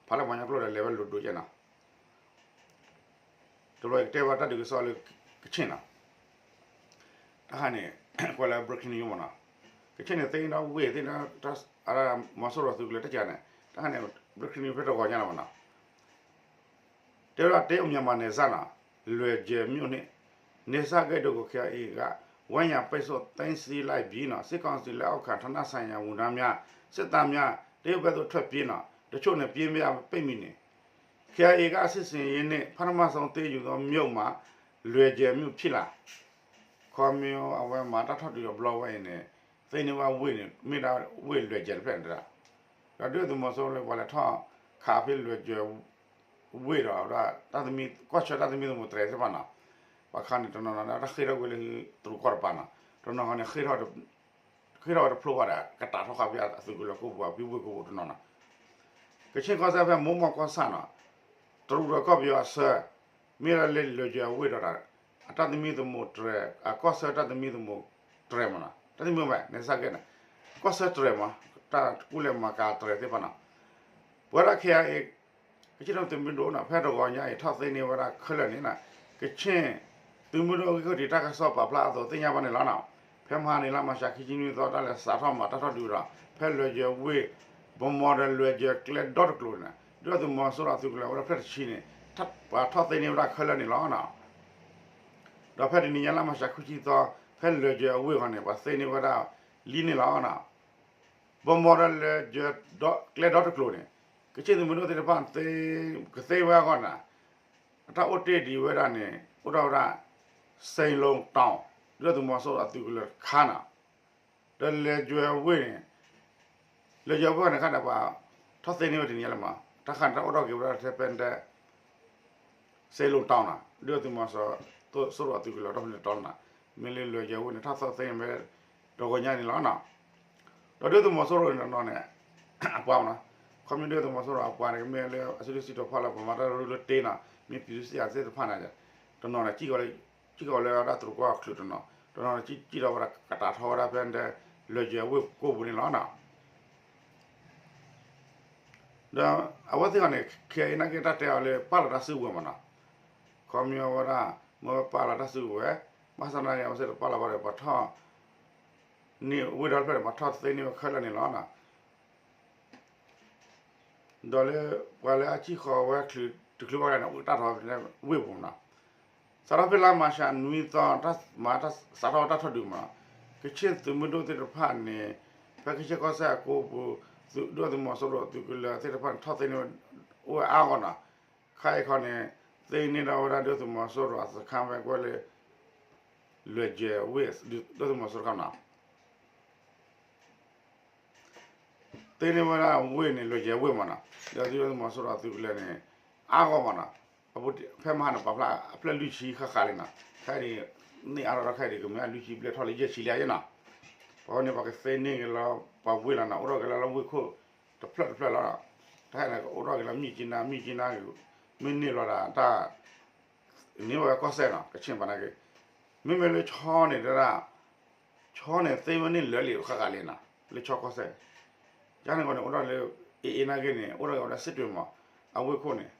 ဖးလၢပှၤကညီကျိဒီးလဲၤဝဲလိၤဒိၣ်ကဲနီၤ. တဘျီယကတဲဘၣ်တၢ်ဒုးကစီၣ်လၢကခ့ၣ်နီၤ, တၢ်ခါန့ၣ် ကွၢ်လၢ breaking news မ့ၢ်နီၤ, ကခ့ၣ်န့ၣ် သ့ၣ်ညါဝ့ၢ်သ့ၣ်ညါ မီၤစိရိၤသုးကလၢၤတကးန့ၣ် တၢ်ခါန့ၣ် breaking news ဖဲတဂီၤညါလီၤမ့ၢ်နီၤ. တဲဝဲဒၣ် တရုတ်မြန်မာနယ်စပ်နီၤ, လွယ်ဂျယ်မြို့နယ် နယ်စပ်ဂိတ်တို့ကို ခဲအံၤက ဝန်းရံပိတ်ဆို့သိမ်းဆည်းလိုက်ပြီနီၤ, စစ်ကောင်စီလက်အောက်ခံ ဌာနဆိုင်ရာဝန်ထမ်းများ စစ်သားများ တရုတ်ဘက်သို့ ထွက်ပြေးနီၤ, တချို့နဲ့ ပြေးမရ ပိတ်မိနေ KIA က စစ်ဆင်ရေးနှင့် ပထမဆုံး သိမ်းယူသောမြို့မှာ လွယ်ဂျယ်မြို့ ဖြစ်လာ ခီမ့ၢ်အဝဲမၤတၢ်ထီၣ်ဒုးအဘျီဝဲအံၤန့ၣ် သ့ၣ်န့ၢ်ဝဲဝ့ၢ်န့ၣ် မ့ၢ်ဒၣ်ဝ့ၢ်လွယ်ဂျယ်တဖျၢၣ်န့ၣ်တဒၣ်, ဒီးဒုၣ်ဒါသုးမီၤစိရိၤလၢပှၤလဲၤထီၣ်ခးဖဲလွယ်ဂျယ် ဝ့ၢ်ဒီး တၢ်သမံ ကီၢ်ဆၢတၢ်သမံသမိးတြဲၤသ့ၣ်တဖၣ်နီၤ, ပှၤခါန့ၣ် တနီၤနီၤန့ၣ် တၢ်ဃ့ၢ်ထီၣ်ကွံာ်လၢတရူးကီၢ်တပၤနီၤ, တနီၤဃီန့ၣ် ဃ့ၢ်ထီၣ်ဝဲတဖျိဘၣ်ဒီး ကတးထီၣ်ဃာ်ဖဲအသုးကလၢၤကိၣ်ပူၤ ဖဲဝ့ၢ်ကိၣ်ပူၤတနီၤနီၤ, ကခ့ၣ်ကီၢ်စဲၣ်ဖဲမိၢ်မီၢ်ကီၢ်ဆၣ်နီၤ, တရူးဒီးကီၢ်ပယီၤအဆၢ မ့ၢ်ဒၣ်လၢလွယ်ဂျယ်အဝ့ၢ်ဒီး အတၢ်သမံသမိးတြဲၤ အကီၢ်ဆၢတၢ်သမံသမိးတြဲၤမးနီၤ, တၢ်သမံသမိးဘၣ် နယ်စပ်ဂိတ်နီၤ, ကီၢ်ဆၢတြဲၤမး တၢ်ကူၣ်လဲၤမၤကၤတြဲၤသ့ၣ်တဖၣ်နီၤ, ပဝဲဒၣ် KIA ကခ့ၣ်သုးမုၢ်ဒိၣ်နီၤ ဖဲတဂီၤညါအံၤ ထီၣ်သ့န့ၢ်ဝဲဒၣ်ခဲလၢာ်န့ၣ်နီၤ, ကခ့ၣ်သုးမုၢ်ဒိၣ်ဂံၢ်ခီၣ်ထံးတၢ်ကစီၣ်ပာ်ဖျါအသိးသ့ၣ်ညါဘၣ်န့ၣ်လီၤနီၤ, ဖဲမဟါန့ၣ် လါမၤရှးခံဆံနွံသီ တၢ်လဲၤစးထီၣ်မၤတၢ်ထီၣ်ဒုးဒီး ဖဲလွယ်ဂျယ်ဝ့ၢ် ဗန်းမော်ဒီးလွယ်ဂျယ်ကျဲဒီတကျိၤန့ၣ် ဒုၣ်ဒါသုးမီၤစိရိၤအသုးကလၢၤဝဲဒၣ်ဖျၢၣ်တဆံန့ၣ် ပှၤထီၣ်သ့န့ၢ်ဝဲဒၣ်ခဲလၢာ်န့ၣ်လီၤနီၤ. ဒီးဖဲတနံၤညါလါမၢ်ၡး ခွံဆံသီ ဖဲလဲၤကၠဲၤအဝ့ၢ်ခီန့ၣ် ပှၤသ့န့ၢ်ဝဲဒၣ်လံန့ၣ်လီၤ. ဘီမီဒီးလဲၤကၠဲၤကျဲဒီတကျိၤန့ၣ် ကချ့ၣ်သုးမုၢ်ဒိၣ်သ့ၣ်တဖၣ် ကသ့ဝဲအဂီၢ်န့ၣ် အတၢ်အိၣ်တ့ၢ်ဒံးဝဲဒၣ်န့ၣ် အိၣ်ထီၣ်ဝဲဒၣ် စဲးလိၤတီၤ ဒုၣ်ဒါသုးမီၤစိရိၤအသုးကလၢၤတခါန့ၣ် ဒီးလဲၤကၠဲၤအဝ့ၢ်န့ၣ် လဲၤကၠဲၤအဝ့ၢ်န့ၣ်ခါန့ၣ် ပှၤထီၣ်သ့န့ၢ်ဝဲတနံၤညါလံမး တၢ်ခါန့ၣ် တၢ်အိၣ်ထီၣ်က့ၤဝဲဒၣ်ထဲဖဲဒဲ စဲးလိၤတီၤန့ၣ် ဒုၣ်ဒါသုးမီၤစိရိၤအသုးကလၢၤ တၢ်ဖဲန့ၣ်တီၤန့ၣ် မ့ၢ်လၢလဲၤကၠဲၤအဝ့ၢ်န့ၣ် ထီၣ်သ့န့ၢ်ဝဲ တဂီၤညါန့ၣ်လီၤ. ဒီးဒုၣ်ဒါသုးမီၤစိရိၤန့ၣ်တနီၤန့ၣ် အပှၤမးနီၤ ခီဖျိဒုၣ်ဒါသုးမီၤစိရိၤအပှၤန့ၣ် ကမ့ၢ်လၢအစုဒုးစံးထီၣ်ဖီလာ် ပှၤမၤတၢ်ရူလၢတ့နီၤ မ့ၢ်ပံၤသူစံအသ့ၣ်တဖၣ်န့ၣ် တနီၤန့ၣ် စံၣ်ကီးလၢတၢ်သရူးကီၢ်အချုးတနီၤ တနီၤန့ၣ် စံၣ်ထီၣ်ဝဲဒၣ်ကတးထီဝဲဒၣ်ဖဲဒဲ လဲၤကၠဲၤအဝ့ၢ်ကိၢ်ပူၤန့ၣ်လီၤ. ဒီးအဝဲသ့ၣ်တဖၣ်န့ၣ် ခဲအံၤနာ်က့တၢ်တဲအီၤလၢပာ်လီၤတၢ်စုကဝဲၤမးနီၤ ခီဖျိဝဲဒၣ် မ့ၢ်ဝဲပာ်လီၤတၢ်စုကဝဲၤ ဘၣ်ဆၣ်သနာ်က့ အဝဲသ့ၣ်တပာ်လီၤဘၣ်ဒီး ပှၤထီၣ်န့ၢ်ဝ့ၢ်ဒီဖျၢၣ်န့ၣ် ပှၤထီၣ်သ့န့ၢ်ဝဲခဲလၢာ်န့ၣ်လီၤ. ဒီးလၢ ပှၤလၢအစံၣ်ဃီၤဝဲတချုးဘၣ်န့ၣ် အိၣ်တၢ်ထီၣ်ဖဲဝ့ၢ်ပူၤမးနီၤ စးထီၣ်ဖဲလါမၢ်ၡးနွံသီ မၤတၢ်စးထီၣ်တၢ်ထီၣ်ဒုးမးနီၤ ကချ့ၣ်သုးမုၢ်ဒိၣ်သ့ၣ်တဖၣ်န့ၣ် ဖဲကဆ့ကီၢ်စဲၣ်အကိပူၤ ဒုၣ်ဒါသုးမီၤစိရိၤအသုးကလၢၤသ့ၣ်တဖၣ်န့ၣ် ထီၣ်သ့န့ၢ်ဝဲအိၣ်ဝဲအါဂီၢ်နီၤ ခါအံၤခီန့ၣ် သ့န့ၢ်ဒီးဝဲဒၣ်ဒုၣ်ဒါသုးမီၤစိရိၤအစခန်းဝဲကွဲးလၢ လဲၤကၠဲၤဝ့ၢ် ဒုၣ်ဒါသုးမီၤစိရိၤတခါမးနီၤ သ့န့ၢ်ဝဲဒၣ်ဝ့ၢ်န့ၣ် လဲၤကၠဲၤဝ့ၢ်မးနီၤ ဒီးဒုၣ်ဒါသုးမီၤစိရိၤအသုးကလၢၤန့ၣ် အါဂီၢ်မးနီၤ ဖဲမဟါန့ၣ် ပာ်ဖျါအဖျၢၣ်လွံၢ်ဆံဃၣ်ဃၣ်လံနီၤ ခဲအံၤန့ၣ် န့ၢ်အါထီၣ်ဒီးခဲအံၤန့ၣ် ကမ့ၢ်အလွံၢ်ဆံဘျဲၣ်ထီၣ်လၢယဲၢ်ဆံလံယဲနီၤ ပဝဲန့ၣ်ပှၤကသ့န့ၢ်က့ၤလီၤ ပှၤဝ့ၢ်လီၤနီၤ အိၣ်ထီၣ်က့ၤလီၤလၢဝ့ၢ်ခိၣ်တဖျၢၣ်တဖျၢၣ်လီၤ တၢ်ဟဲန့ၣ် ကအိၣ်ထီၣ်က့ၤလီၤ မြစ်ကြီးနား မြစ်ကြီးနား မ့ၢ်န့ၢ်လီၤဒၣ်တၢ် န့ၢ်ဝဲကီၢ်စဲၣ်နီၤ ကချ့ၣ်ပၤနာ်က့ မ့မ့ၢ်လၢဆီန့ၣ်တဒၣ် ဆီန့ၣ်သ့ဝဲန့ၣ်လၢာ်လံဃၣ်ဃၣ်လံနီၤ လၢဆီကီၢ်စဲၣ် ယါန့ၣ်ဂီၢ်န့ၣ် အိၣ်ထီၣ်လၢ အ့အ့နာ်က့န့ၣ် အိၣ်ထီၣ်က့ၤဝဲဒၣ်စစ်တွေမး အဝ့ၢ်ခိၣ်န့ၣ်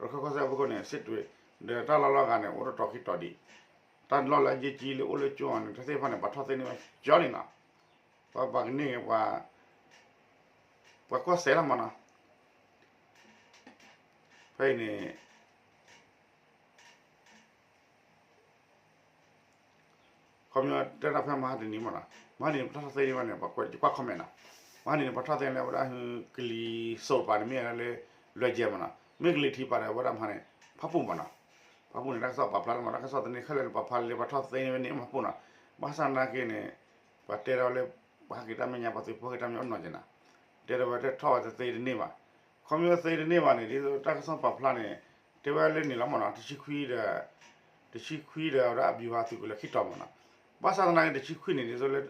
ရခၢၣ်ကီၢ်စဲၣ်အဝ့ၢ်ခိၣ်န့ၣ် စစ်တွေ ဒီးတၢ်လီၢ်လီၢ်ဂၤန့ၣ် အိၣ်တတီၤခံတီၤဒံး တၢ်လီၢ်လၢအယဲၢ်ကံလၢအိၣ်လၢကၠိန့ၣ် တၢ်သ့ၣ်တဖၣ်န့ၣ် ပှၤထီၣ်သ့န့ၢ်ဝဲကၠီလံနီၤ ပှၤပှၤကန့ၢ်က့ၤ ပှၤကီၢ်စဲၣ်လီၤမးနီၤ ဖဲအံၤန့ၣ် ခီပညီတဲဒၣ်ဖဲမဟါတနံၤမးနီၤ မဟါတနံၤပှၤထီၣ်သ့န့ၢ်ဝဲန့ၣ် ပှၤကွၢ် comment နီၤ မဟါတနံၤန့ၣ် ပှၤထီၣ်သ့န့ၢ်ဝဲဒၣ် ကလံၤစိးပၤန့ၣ်မ့ၢ်လၢ လွဲၢ်ကဲမးနီၤ မ့ၢ်ကလံၤထံးပၤဒီးဝဲဒၣ်မဟါန့ၣ် ဖၣ်ပူၣ်မးနီၤ ဖၣ်ပူၣ်န့ၣ် တၢ်ကစီၣ်ပာ်ဖျါလၢမး တၢ်ကစီၣ်သန့ၤခဲလၢာ်န့ၣ် ပာ်ဖျါလၢပှၤထီၣ်သ့န့ၢ်ဝဲန့ၣ် ဖၣ်ပူၣ်နီၤ ဘၣ်ဆၣ်သနာ်က့န့ၣ် ပှၤတဲဒၣ်လၢ ပှၤဟးက့ၤတၢ်မဲာ်ညါ ပှၤသုးဖိဟဲက့ၤတၢ်မဲာ်ညါအိၣ်နီၢ်က့ၤနီၤ တဲဒၣ်ဝဲတထီၣ်ဝဲတသ့တန့ၢ်ဘၣ် ခီပညီသ့တန့ၢ်ဘၣ်န့ၣ် ဒ်သိးတၢ်ကစီၣ်ပာ်ဖျါန့ၣ် တဲဝဲလၢန့ၣ်လီၤမးနီၤ တဆံခွံဒီး တဆံခွံဒီးဝဲဒၣ်အဗျူဟာသုးကလၢၤခံတီၤမးနီၤ ဘၣ်ဆၣ်သနာ်က့တဆံခွံန့ၣ် ဒ်သိးလၢ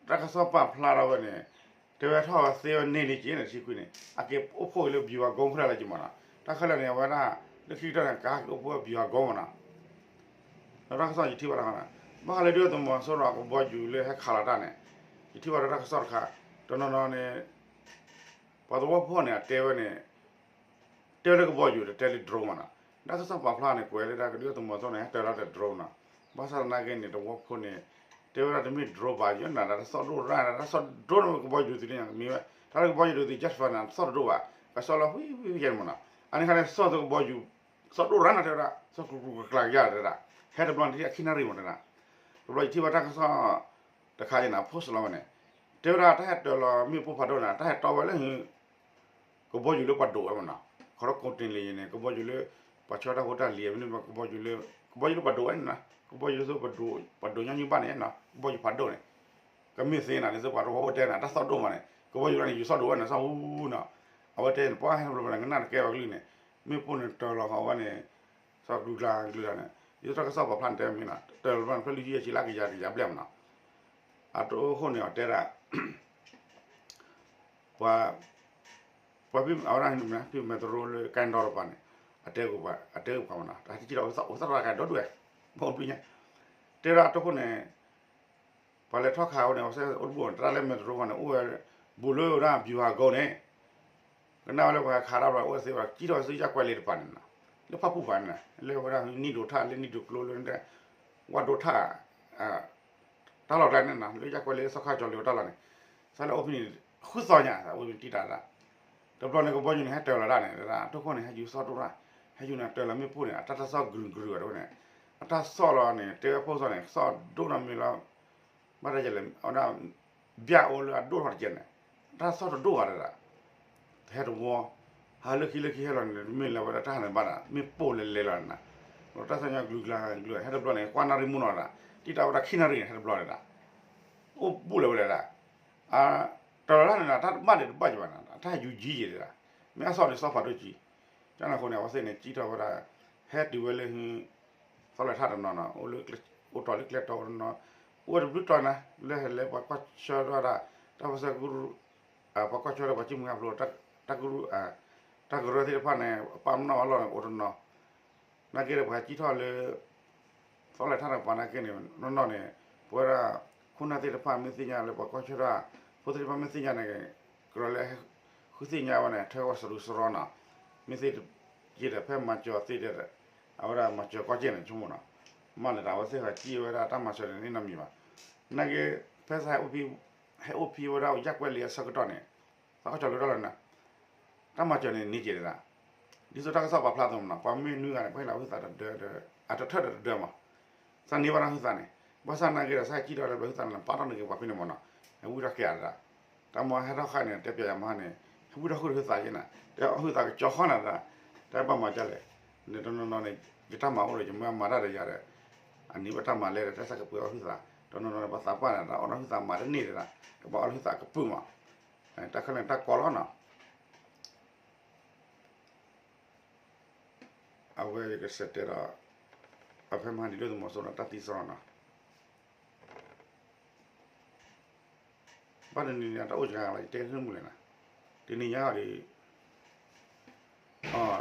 တၢ်ကစီၣ်ပာ်ဖျါထီၣ်ဝဲန့ၣ် တဲဝဲထီၣ်ဝဲသ့ဝဲန့ၢ်န့ၢ်က့ၤန့ၣ် တဆံခွံန့ၣ် အက့ၤအိၣ်ဖှိၣ်လၢ ဗျူဟာကုန်း ခဲလၢာ်လၢက့ၤမးနီၤ တၢ်ခဲလၢာ်န့ၣ် အဝဲဒၣ် လၢခံကတၢၢ်န့ၣ် ကဟဲက့ၤအိၣ်ဖှိၣ်ဝဲ ဗျူဟာကုန်း မးနီၤ ဒီးတၢ်ကစီၣ်ယထံၣ်ဘၣ်တခါန့ၣ် ဘၣ်ဃးလၢဒုၣ်ဒါသုးမီၤစိရိၤအကဘီယူၤလၢဟဲခးလီၤတၢ်န့ၣ် ယထံၣ်ဘၣ်ဒီးတၢ်ကစီၣ်တခါ တနီၤနီၤန့ၣ် ပှၤသဝီဖိန့ၣ် အတဲဝဲန့ၣ် တဲဝဲလၢကဘီယူၤ တတဲလၢ drone မးနီၤ တၢ်ကစီၣ်ပာ်ဖျါန့ၣ် ကွဲးလၢဒၣ်ကဒုၣ်ဒါသုးမီၤစိရိၤန့ၣ် ဟဲတၢၤလီၤတၢ် drone နီၤ ဘၣ်ဆၣ်သနာ်က့န့ၣ် သဝီဖိန့ၣ် တဲဝဲဒၣ်တမ့ၢ် drone ဘၣ် ယနာ်ဒၣ်တၢ်စီၣ်ဒိၣ်ရၣ် တၢ်စီၣ် drone န့ၣ် ကဘီယူၤသုးန့ၣ် မ့ၢ်ဝဲ တၢ်လၢကဘီယူၤသုး jet fighter န့ၣ် တၢ်စီၣ်တဒိၣ်ဘၣ် ကစီၣ်လီၤဝံၤဝံၤယဲၢ်မးနီၤ အန့ၣ်ခါန့ၣ် စီၣ်သုးကဘီယူၤ စီၣ်ဒိၣ်ရၣ်နီၤ တဲဝဲဒၣ် စီၣ်ကျူကျူကျါကျါတဲဝဲဒၣ် ဟဲတဘျီန့ၣ် အခံနၣ်ရံၣ်မးတဲဒၣ် တဘျီယထံၣ်ဘၣ်တၢ်ကစီၣ် တခါအံၤန့ၣ် post လီၤဝဲန့ၣ် တဲဝဲဒၣ်တၢ်ဟဲတၢၤလီၤမ့ၣ်ပိၢ်ဖးဒိၣ်န့ၣ် တၢ်ဟဲတီဝဲလၢ ကဘီယူၤလၢပှၤဒိးဝဲမးနီၤ ခီဖျိ container န့ၣ် ကဘီယူၤလၢ ပှၤဆှၢတၢ်ဖိတၢ်လံၤ မ့တမ့ၢ် ကဘီယူၤလၢ ကဘီယူၤလၢပှၤဒိးဝဲန့ၣ်နီၤ ကဘီယူၤလၢပှၤဒိးညီနုၢ်ဘၣ်န့ၣ်နီၤ ကဘီယူၤဖးဒိၣ်န့ၣ် ကမ့ၢ်သ့နီၤ ဒ်သိးပှၤတဝီအိၣ်တဲန့ၣ် တၢ်စီၣ်ဒိၣ်မးန့ၣ် ကဘီယူၤလၢန့ၣ် ယူၤစီၣ်ဒိၣ်ဝဲန့ၣ် စီၣ်ဟူနီၤ အဝဲတဲန့ၣ် ပှၤဟဲတဘျီဘျီန့ၣ် ကနၣ်တကဲဝဲကလုၢ်န့ၣ် မ့ၣ်ပိၢ်န့ၣ်တၢၤလီၤဃီဝဲန့ၣ် စီၣ်ကျူကျါကျူကျါန့ၣ် ဒ်သိးတၢ်ကစီၣ်ပာ်ဖျါန့ၣ်တဲမ့ၢ်နီၤ တၢၤလီၤဘျီန့ၣ် ဖဲလွံၢ်ဆံယဲၢ်ဆံလၢကယၤကယၤဘျဲၣ်မးနီၤ အတအိၣ်ဃိန့ၣ် အတဲဒၣ် ပှၤ ပှၤဖံး အဝဲဒၣ် ဖံးမဲာ်တရိလၢကဲဒီတပၤန့ၣ် အတဲကပၤ အတဲကပၤမးနီၤ တၢ်ဟဲတကံၢ်ဒီး အိၣ်သရၣ်ကဲဒီဒွဲၣ် ဘၣ်အိၣ်ပျံၤညါ တဲဒၣ်အတအိၣ်ဃိန့ၣ် ပှၤလဲၤထီၣ်ခးဝဲန့ၣ် အဝဲစဲအိၣ်တဘူၣ် တၢ်လၢမဲာ်တရိဃီန့ၣ် အိၣ်ဝဲ ဘူးလၢဝဲဒၣ် ဗျူဟာကုန်း န့ၣ် ကနၣ်ဝဲလၢပှၤခးတၢ်ဘျီ အိၣ်သ့ဝဲ ကံၣ်ထီၣ်ဝဲဆူယၣ်ကွဲးလ့တပၤန့ၣ်နီၤ လၢဖၣ်ပူၣ်ပၤန့ၣ် လၢဝဲဒၣ်နံၣ်ဒိးထၣ် လၢနံၣ်ဒိးကျိ လၢ ဝၣ်ဒိးထၣ် တၢ်လီၢ်တၢ်န့ၣ်နီၤ လၢယၣ်ကွဲးလ့စီၣ်ခါကၠီၤလ့ဝဲတၢ်လီၢ်န့ၣ် စးလၢအိၣ်ဖဲန့ၣ် ဃုသီညါ အဝဲမ့ၢ်တံၢ်တၢ်ဒၣ် တဘျီန့ၣ် ကဘီယူၤန့ၣ် ဟဲတၢၤလီၤဒၣ်န့ၣ် တၢ်တိခိၣ်န့ၣ် ဟဲယူၤစီၣ်ဒိၣ်ရၣ် ဟဲယူၤန့ၣ် တၢၤလီၤမ့ၣ်ပိၢ်န့ၣ် အတၢ်တၢ်စီၣ်ကရုၤကရုၤအတဝဲန့ၣ် အတၢ်ဆီၣ်လီၤန့ၣ် တဲဝဲဖိစီန့ၣ် ဆီၣ်ဒိၣ်နီတမံၤလီၤ, ဘၣ်တၢ်လဲၣ် အဝဲဒၣ် ဘၣ်အိၣ်လၢအဒိၣ်ထီၣ်တကဲန့ၣ် တၢ်ဆီၣ်တဒိၣ်ဘၣ်တဒၣ်, တဟဲတဝီ, ဟးလၢခံလၢခံဟဲလီၤန့ၣ် မ့ၢ်လၢဝဲဒၣ်တၢ်ဟးန့ၣ်ဘၣ်ဒၣ် မ့ၢ်ပိၢ်လဲၤလဲၤလီၤန့ၣ်, ဒီးတၢ်ဆီၣ်ညီဂုၤကျါဂုၤကျါ ဟဲတဘျီန့ၣ် ကွၢ်နၣ်ရံၣ်မုၢ်နီၤဒၣ်, တံၢ်တၢ်ဝဲဒၣ်ခံနၣ်ရံၣ်န့ၣ် ဟဲတဘျီန့ၣ်ဒၣ်, အိၣ်ဘူးလၢဝဲလဲၣ်ဒၣ်, တၢ်လီၤတၢ်န့ၣ်ဒၣ် တၢ်ဘၣ်ဒံးတဘၣ်ကဘၣ်န့ၣ် တၢ်ယူၤယံၤယံၤဒၣ်, မ့ၢ်အဆီၣ်န့ၣ်ဆီၣ်ဖးဒိၣ်ကံ, ကန့ၣ်အဃိန့ၣ် အဝဲသ့ၣ်န့ၣ် ကံၣ်ထီၣ်ဝဲဒၣ်, ဟဲတုၤဝဲလၢ သီလဲၤထၣ်တနီၤနီၤ အိၣ်တီၢ်လၢကျဲတီအိၣ်တနီၤ, အိၣ်ဝဲတဘျုးတီၤနၤ လၢဟဲလၢပှၤကွၢ်ဆၢထၢၣ်ဒၣ် တၢ်ပၢဆှၢကရူၢ်, ပှၤကွၢ်ဆၢထၢၣ်ပှၤကံၣ်မုၢ်အဖျိ တၢ်ကရူၢ်, တၢ်ကရၢသ့ၣ်တဖၣ်န့ၣ် ပာ်ပနီၣ်အလီၢ်န့ၣ်အိၣ်တနီၤ, နာ်က့ဒီးပှၤကံၣ်ထီၣ်လၢ သီလဲၤထၣ်တကပၤနာ်က့န့ၣ် နီၢ်နီၢ်န့ၣ် ပဝဲဒၣ် ခိၣ်နၢ်သ့ၣ်တဖၣ်မ့ၢ်သ့ၣ်ညါလၢပှၤကွၢ်ဆၢထၢၣ် ဖိသ့ၣ်တဖၣ်မ့ၢ်သ့ၣ်ညါန့ၣ် ကြၢးလၢ ဃုသ့ၣ်ညါဝဲန့ၣ် ထဲဝဲစရူးစရီနီၤ, မ့ၢ်သ့ၣ်က့ဒီး ဖဲမၤစၢၤသ့ၣ်ဒီး အဝဲဒၣ်မၤစၢၤကီၢ်က့န့ၣ် ဆိကမိၣ်နီၤ, မ့ၢ်န့ၣ်တၢ်ဝဲသ့ၣ်ဃီကံၣ်ဝဲဒၣ်တၢ်မၤစၢၤန့ၣ် န့ၢ်နီတမံၤဘၣ်, နာ်က့ ဖဲစး ဟဲအိၣ်ဖံးဝဲဒၣ်ယၣ်ကွဲလံအဆၢကတီၢ်န့ၣ် သးကီၢ်ကၠီၤလၢတၢ်လီၤနၤ တၢ်မၤစၢၤန့ၣ်န့ၢ်က့ၤဒၣ်, ဒ်သိးတၢ်ကစီၣ်ပာ်ဖျါသိးမးနီၤ ပှၤမ့ၢ်နွံဂၤန့ၣ် ပှၤဟ့ၣ်လီၤဟုသးတဒၢဒီး အတထၢၣ်ဒီးတဒၢမး, စးန့ၢ်ဘၣ်နီၢ်ဟုသးန့ၣ်, ဘၣ်ဆၣ်နာ်က့ဒီး စးကံၣ်ထီၣ်လၢပှၤဟုသးန့ၣ် ပာ်ထီၣ်န့ၢ်က့ၤပှၤဖဲန့ၣ်မးနီၤ, အဝံၣ်ထီၣ်ကဲဒၣ်, တၢ်မၤဟဲထီၣ်ဃာ်န့ၣ် တဲပျးယၤမဟါန့ၣ် ဟဲဝံၣ်ထီၣ်ဃုာ်ဒီးဟုသးက့နၤ, တဲဟုသးကကၠီဃီနၤဒၣ်, တၢ်ဘၣ်မၤဒ်လဲၣ်, န့ၣ်တနီၤနီၤန့ၣ် ယတၢ်မၤအိၣ်ဒီး ယမ့ၢ်မၤတၢ်ဒီးယၤဒီး အန့ၣ်ဘၣ်တၢ်မၤလဲၣ်ဒီး တၢ်ဆၢကပှ့ၤအီၣ်ဟုသး, တနီၤနီၤန့ၣ် ပှၤသးပှၢ်န့ၣ် တၢ်အီၣ်နီၢ်ဟုသးမၤတန့ၢ်ဒၣ်, ကဘၣ်အီၣ်ဟုသးကပုာ်မး, တၢ်ခဲလၢာ်န့ၣ်တၢ်ကီလီၤနီၤ အဝဲယကစံးတဲဒီး အဖဲမဟါန့ၣ် ဒိၣ်သုးမီၤစိရိၤတၢ်သံစရီနီၤ, ဘၣ်တနံၤန့ၣ် တၢ်အိၣ်ကဂၤလီၤ ယတဲတမုာ်လဲၣ်နီၤ, တနံၤညါအီၤဒီး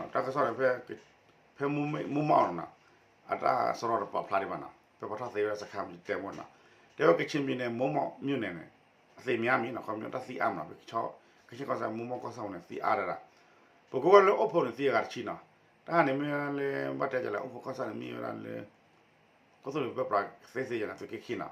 တၢ်ကစီၣ်န့ၣ် ဖဲ ဖဲမိၢ်မးအီၤနီၤ, အတၢ်စရီတပာ်ဖျါဒံးဘၣ်နီၤ, ဖဲပှၤထီၣ်သ့ဝဲဒၣ်စခါမ့ၢ်တဲမ့ၢ်နီၤ, တဲဝဲကခ့ၣ်ပံၤန့ၣ် မိၢ်မးမ့ၢ်န့ၣ်န့ၣ် အသ့ၣ်မံၤအါမံၤနီၤ, ခီပညီတၢ်သံအါမးနီၤ, ကခ့ၣ်ကီၢ်စဲၣ် မိၢ်မးကီၢ်ဆၣ်ပူၤန့ၣ် သံအါဒၣ်ဒၣ်, ပကိးဝဲလၢအိၣ်ဖှိၣ်န့ၣ် သံအဂၤတဆံနီၤ, တၢ်ဟါန့ၣ်မ့ၢ်လၢ ဘၣ်တဲဒ်လဲၣ် အိၣ်ဖှိၣ်ကီၢ်ဆၣ်န့ၣ် မ့ၢ်ဝဲဒၣ်လၢ ကီၢ်သူလ့ၤပၢပြးသ့သ့ယဲၢ်န့ၣ် သုးက့ခံနီၤ,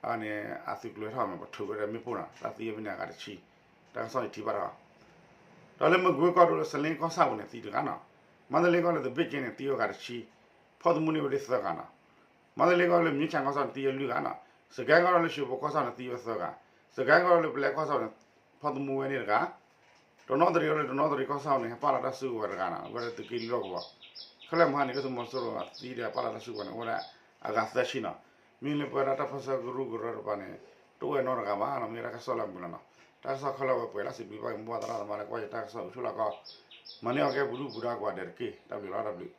အန့ၣ် အသုးကျိၤဟဲထီၣ်မ့ၢ်ပထုးဝဲဒၣ်မ့ၣ်ပိၢ်နီၤ, တၢ်သံဝဲဖဲန့ၣ်အဂၤတဆံ, တၢ်ကစီၣ်ယထံၣ်ဘၣ်တဂၤ, ဒီးလၢမကွ့ကီၢ်ဒိၣ်လၢ စလ့ကီၢ်ဆၣ်ပူၤန့ၣ် သံတဂၤနီၤ, မါတလ့ကီၢ်လၢသဘ့ၣ်က့န့ၣ် သံဝဲဂၤတဆံ, ဖီၣ်သမူန့ၢ်ဝဲဒၣ်သၢဂၤနီၤ, မါတလ့ကီၢ်လၢမၠ့ဆၣ်ကီၢ်ဆၣ်န့ၣ် သံဝဲလွံၢ်ဂၤနီၤ, စကဲကီၢ်လၢရွှေဘိုကီၢ်ဆၣ်န့ၣ် သံဝဲသၢဂၤ, စကဲကီၢ်လၢပလဲကီၢ်ဆၣ်န့ၣ် ဖီၣ်သမူဝဲန့ၣ်တဂၤ တနီသရံၣ်အိၣ်လၢတနီသရံၣ်ကီၢ်ဆၣ်န့ၣ် ဟဲပာ်လီၤတၢ်စုကဝဲၤတဂၤနီၤ, ဝဲဒၣ်သုးက့လွံၢ်ကဝီၤ, ခဲလၢာ်မဟါန့ၣ် ဒိၣ်သုးမီၤစိရိၤအသံဒီးပာ်လီၤတၢ်စုကဝဲၤန့ၣ် အိၣ်ဝဲဒၣ်အဂၤသၢဆံနီၤ, မ့ၢ်လၢပဝဲဒၣ်တၢ်ပၢဆှၢကရူၢ်ကရၢတပၤန့ၣ် တအိၣ်ဝဲနီတဂၤဘၣ်နီၤ, မ့ၢ်တၢ်ကစီၣ်လၢအမုာ်လီၤနီၤ, တၢ်ကစီၣ်ခဲလၢာ်ဝဲပှဲၤလၢစံးဘျုးဘၣ်က့ၤမိၢ်ပၢ်သရၣ်သမါလၢကွၢ်ယတၢ်ကစီၣ်အိၣ်ဆူၣ်လီၤကီး, မၤန့ၢ်အီၤကဲပူၤဒူပူၤဒါကိးဂၤဒဲးတက့ၢ်, တၢ်ဘျုးလီၤတၢ်ဘျုး